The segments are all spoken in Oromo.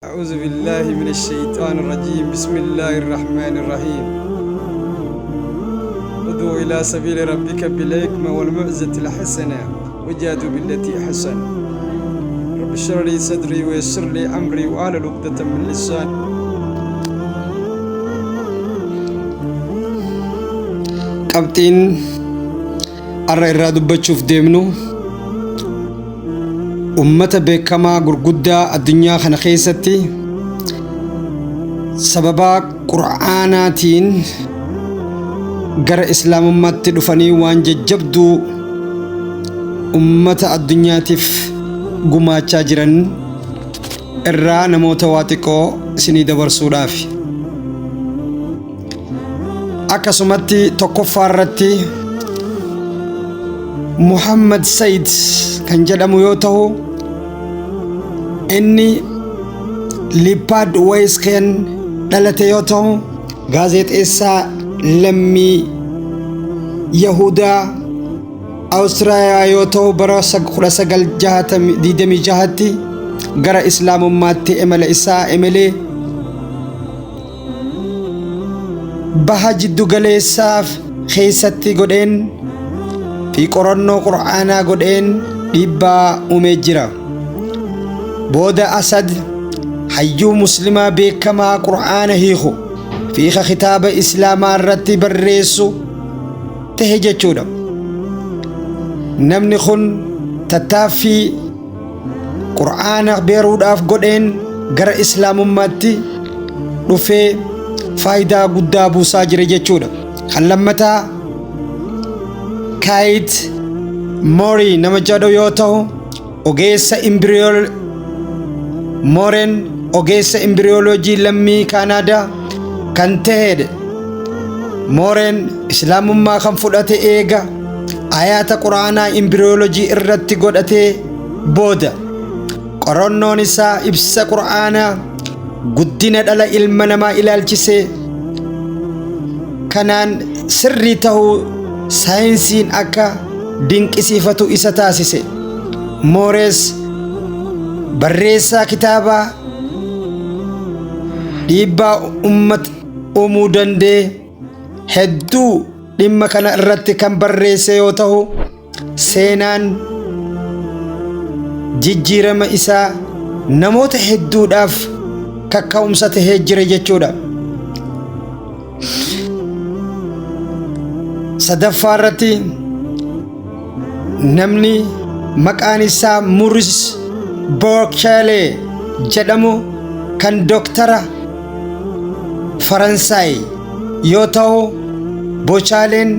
أعوذ بالله من الشيطان الرجيم. بسم الله الرحمن الرحيم. ادعو إلى سبيل ربك بالحكمة والموعظة الحسنة وجادوا بالتي أحسن. رب اشرح لي صدري ويسر لي أمري وأهل عقدة من لساني. Qabxiin har'a irraa dubbachuuf deemnu ummata beekamaa gurguddaa addunyaa kana keessatti sababaa qur'aanaatiin gara islaamummaatti dhufanii waan jajjabduu ummata addunyaatiif gumaachaa jiran irraa namoota waa xiqqoo isinii dabarsuudhaafi. Akkasumatti tokkoffaa irratti Muhammad Said kan jedhamu yoo ta'u, inni Lipaad Weesken dhalate yoo ta'u, gaazexeessaa lammii Yahudaa Awustiraaliyaa yoo ta'u, bara 1926tti gara Islaamummaatti imala isaa imalee baha jiddu galeessaaf keessatti godheen fi qorannoo qur'aanaa godheen dhiibbaa uumee jira. Booda Asad hayyuu muslimaa beekamaa qur'aana hiiku fi kitaaba islaamaa irratti barreessu tahe jechuudha. Namni kun tattaaffii Qur'aana beeruudhaaf godheen gara Islaamummaatti dhufee faayidaa guddaa buusaa jira jechuudha. Kan lammataa Kaayit Moorii nama jedhu yoo ta'u, ogeessa imbiriyool Mooreen ogeessa imbiriyooloojii lammii Kaanaadaa kan ta'edha. Mooreen Islaamummaa kan fudhate eega ayaata Qur'aanaa imbiriyoolojii irratti godhatee booda. Qorannoon isaa ibsa Qur'aanaa guddina dhala ilma namaa ilaalchisee kanaan sirrii ta'uu saayinsiin akka dinqisiifatu isa taasise. Moores barreessaa kitaabaa dhiibbaa ummata uumuu danda'e hedduu dhimma kana irratti kan barreesse yoo ta'u, seenaan jijjiirama isaa namoota hedduudhaaf kakka'umsa tahee jira jechuudha. Sadaffaa irratti namni maqaan isaa Muris Boorkeelee jedhamu kan dooktara Faransaay yoo ta'u, Bochaaleen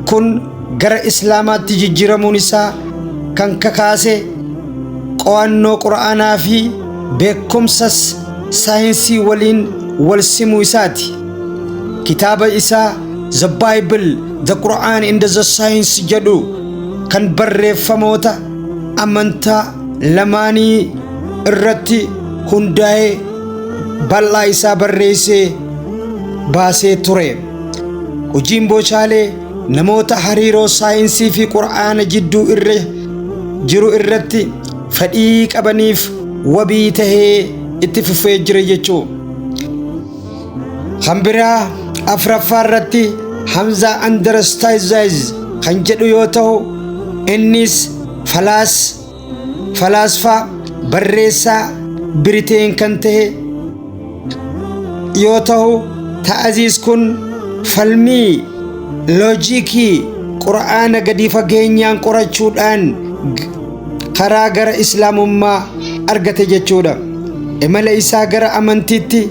kun gara Islaamaatti jijjiiramuun isaa kan kakaase qo'annoo Qur'aanaa fi beekumsa saayinsii waliin wal simuu isaati. Kitaaba isaa The Bible, The Quran and the Science jedhu kan barreeffamoota amantaa lamaanii irratti hundaa'ee bal'aa isaa barreessee baasee ture. Hojiin Bochaalee namoota hariiroo saayinsii fi Qur'aana jidduu irra jiru irratti fedhii qabaniif wabii tahee itti fufee jira jechuu. Kan biraa afraffaa irratti Hamzaa Andarastaayizaayz kan jedhu yoo ta'u, innis falaasfaa barreessaa Biriteen kan ta'e yoo ta'u, ta'aziiz kun falmii loojiikii Qur'aana gadi fageenyaan qorachuudhaan karaa gara Islaamummaa argate jechuudha. Imala isaa gara amantiitti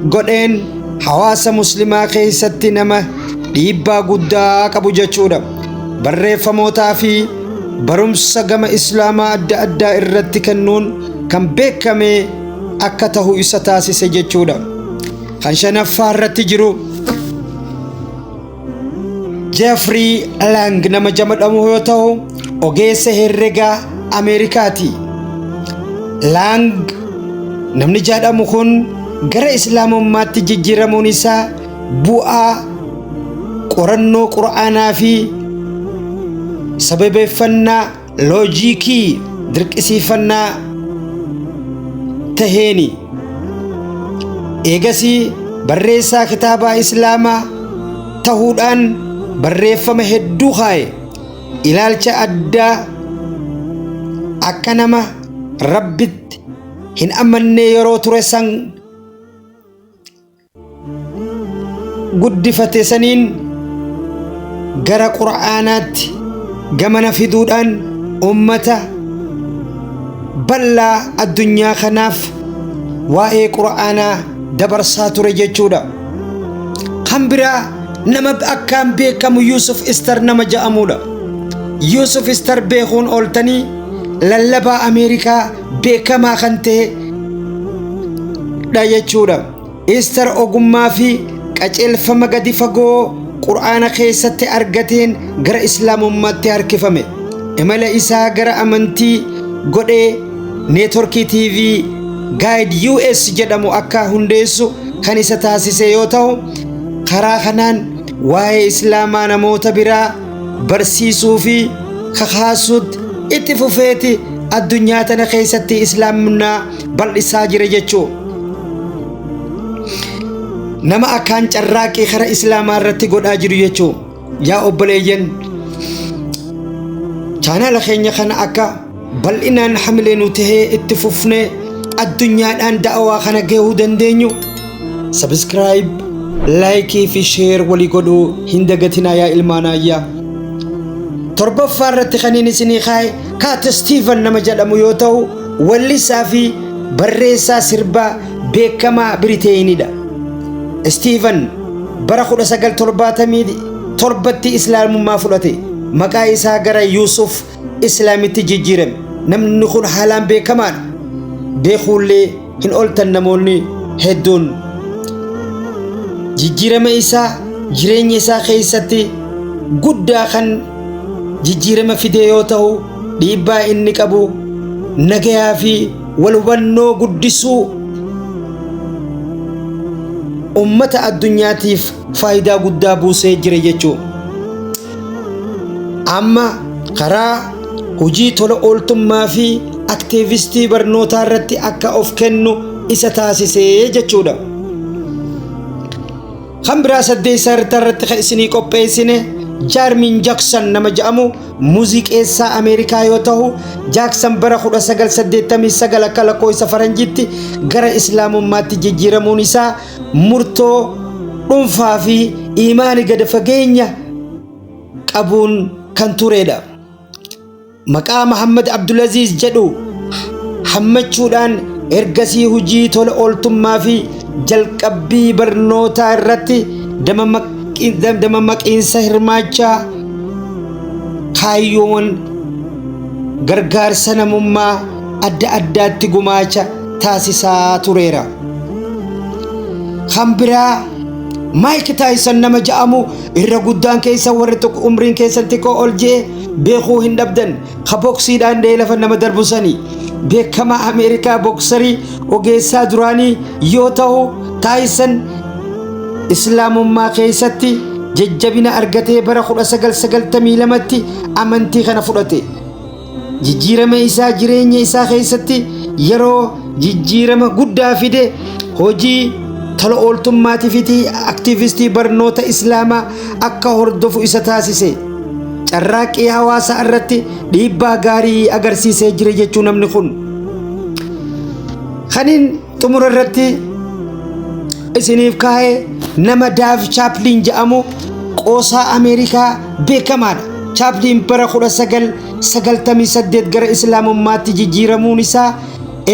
godheen hawaasa muslimaa keessatti nama dhiibbaa guddaa qabu jechuudha. Barreeffamootaa fi barumsa gama Islaamaa adda addaa irratti kennuun kan beekame akka tahu isa taasise jechuudha. Kan shanaffaa irratti jiru Jeffrey Lang nama jedhamu yoo ta'u, ogeessa herregaa Ameerikaati. Lang namni jedhamu kun gara Islaamummaatti jijjiiramuun isaa bu'aa qorannoo Qur'aanaa fi sababeeffannaa loojiikii dirqisiifannaa taheeni. Eegasii barreessaa kitaabaa Islaamaa tahuudhaan barreeffama hedduu kaaye. Ilaalcha addaa akka nama Rabbitti hin amannee yeroo ture san guddifate saniin gara Qur'aanaatti gamana fiduudhaan ummata bal'aa addunyaa kanaaf waa'ee Qur'aanaa dabarsaa ture jechuudha. Kan biraa nama akkaan beekamu Yuusuf Istar nama ja'amuudha. Yuusuf Istar beekuun ooltanii lallabaa Ameerikaa beekamaa kan ta'e dha jechuudha. Istar ogummaa fi qajeelfama gadi fagoo Qur'aana keessatti argateen gara Islaamummaatti harkifame. Imala isaa gara amantii godhee neetworkii TV Guide US jedhamu akka hundeessu kan isa taasise yoo ta'u, karaa kanaan waa'ee Islaamaa namoota biraa barsiisuu fi kakaasuutti itti fufeeti addunyaa tana keessatti Islaamummaa bal'isaa jira jechuu. Nama akkaan carraaqqii karaa Islaamaa irratti godhaa jiru jechuu. Yaa obboleeyyan, chaanaala keenya kana akka bal'inaan hamilee nu tahee itti fufnee addunyaadhaan da'awaa kana gahuu dandeenyu subscribe, like fi share walii godhuu hin dagatinaa yaa ilmaan ayyaa. Torbaffaa irratti kan inni isinii kaa'e Kaat Steven nama jedhamu yoo ta'u, wallisaa fi barreessaa sirbaa beekamaa Biriteenidha. Steven bara 1977tti Islaamummaa fudhate. Maqaa isaa gara Yuusuf Islaamitti jijjiirame. Namni kun haalaan beekamaadha. Beekuullee hin ooltan namoonni hedduun. Jijjiirama isaa jireenya isaa keessatti guddaa kan jijjiirama fide yoo ta'u, dhiibbaa inni qabu nagayaa fi wal hubannoo guddisuu ummata addunyaatiif faayidaa guddaa buusee jira jechuudha. Amma karaa hojii tola ooltummaa fi aktiivistii barnootaa irratti akka of kennu isa taasisee jechuudha. Kan biraa saddeessaa irratti kan isinii qopheessine Jaarmiin Jaaksan nama jedhamu muuziqeessaa Ameerikaa yoo ta'u, Jaaksan bara 1989 akka lakkoofsa faranjiitti gara Islaamummaatti jijjiiramuun isaa murtoo dhuunfaa fi imaani gad fageenya qabuun kan turedha. Maqaa Muhammad Abdulaziz jedhu hammachuudhaan ergasii hojii tola ooltummaa fi jalqabbii barnootaa irratti damammaqiinsa hirmaachaa kaayyoowwan gargaarsa namummaa adda addaatti gumaacha taasisaa tureera. Kan biraa Maayik Taayisan nama ja'amu irra guddaan keessa warri tokko umriin keessan xiqqoo ol jee beekuu hin dhabdan ka boksiidhaan dhee lafa nama darbu sani beekamaa Ameerikaa boksarii ogeessaa duraanii yoo ta'u, Taayisan Islaamummaa keessatti jajjabina argatee bara 1992tti amantii kana fudhate. Jijjiirama isaa jireenya isaa keessatti yeroo jijjiirama guddaa fide hojii tola ooltummaatii fi aktiivistii barnoota Islaamaa akka hordofu isa taasise. Carraaqqii hawaasaa irratti dhiibbaa gaarii agarsiisee jira jechuu namni kun. Kanin xumura irratti isiniif kaa'e nama Daaf Chaapiliin jedhamu qoosaa Ameerikaa beekamaadha. Chaapiliin bara 1998 gara Islaamummaatti jijjiiramuun isaa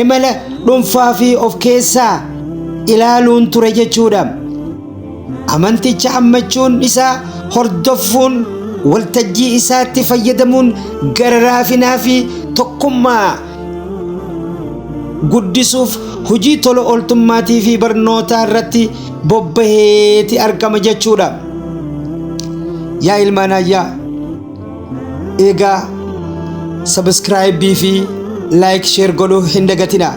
imala dhuunfaa fi of keessaa ilaaluun ture jechuudha. Amanticha hammachuun isaa hordofuun waltajjii isaatti fayyadamuun gara raafinaa fi tokkummaa guddisuuf hojii tola ooltummaatii fi barnootaa irratti bobbaheeti argama jechuudha. Yaa ilmaan ayyaa, egaa subscribe fi like share godhuu hin dagatina.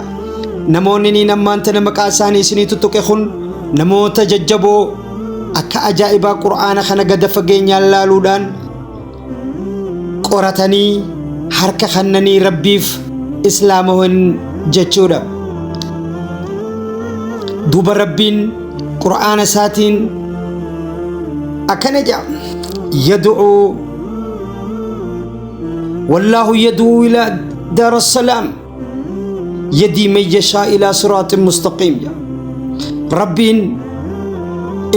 Namoonni niin ammaan tana maqaa isaanii isinii tuttuqe kun namoota jajjaboo akka ajaa'ibaa Qur'aana kana gada fageenyaan laaluudhaan qoratanii harka kannanii Rabbiif islaamawan jechuudha. Duuba Rabbiin Qur'aana isaatiin akkana jedha: yad'uu wallaahu yad'uu ilaa daara salaam yadii man yashaa ilaa siraaxin mustaqiim jedha. Rabbiin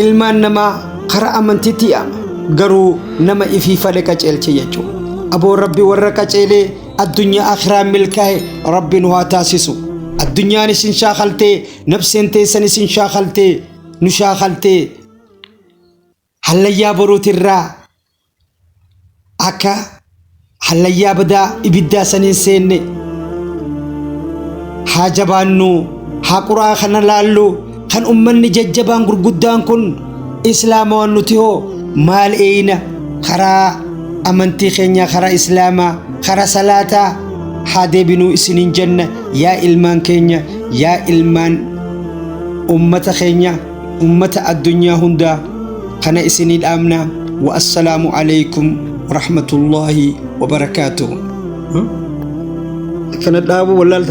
ilmaan namaa karaa amantiitti yaama, garuu nama ifii fedhe qaceelche jechuudha. Aboo, Rabbi warra qaceelee addunyaa akhiraa milkaa'e Rabbi nu haa taasisu. Addunyaan isin shaakaltee, nafseen teessan isin shaakaltee, nu shaakaltee, hallayyaa boruutirraa akka hallayyaa badaa ibiddaa saniin seenne haa jabaannu, haa quraa kana laallu. Kan ummanni jajjabaan gurguddaan kun islaama waan, nuti hoo maal eeyna? Karaa amantii keenya, karaa islaamaa, karaa salaataa haa deebinuu isiniin jenna. Yaa ilmaan keenya, yaa ilmaan ummata keenya, ummata addunyaa hundaa, kana isinii dhaamna. Wa assalaamu alaykum warahmatullaahi wabarakaatuh. Kana dhaabu wallaalta.